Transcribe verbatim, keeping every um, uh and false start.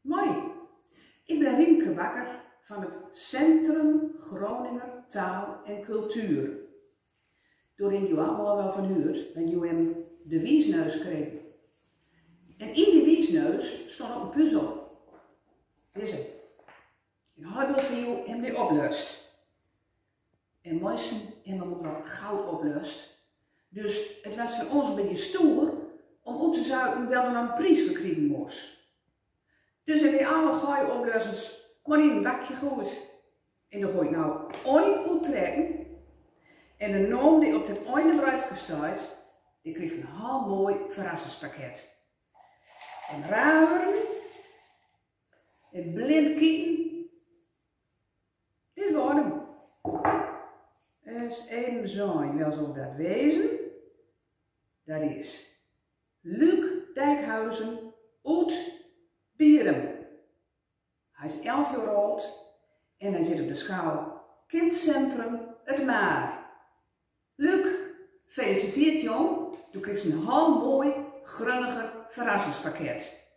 Hoi, ik ben Riemke Bakker van het Centrum Groninger Taal en Cultuur. Doa rin jo allemaol wel van huurd, wen jo em de wiesneus kregen. En in die wiesneus stond ok een puzzel. Dizze. En hei wil van jo em die oplöst. En meisten em hem ok wel goud oplöst. Dus het was van ons een beetje stoer om oet te zoeken wel er een prijs voor kriegen moest. Dus heb ik alle goeie oplösens maar in een bakje gegooid. En dan gooi ik nou olie oettrekken. En de naam die op het einde briefje staat, die krijgt een heel mooi verrassingspakket. En ruimen. En blind kieken. Dit waor hem. Eens even zien, wel zal dat wezen. Dat is Luc Dijkhuizen oet Bierum. Hij is elf jaar oud en hij zit op de school Kindcentrum Het Maar. Luc, feliciteerd jong. Du kriegst een heel mooi grunniger verrassingspakket.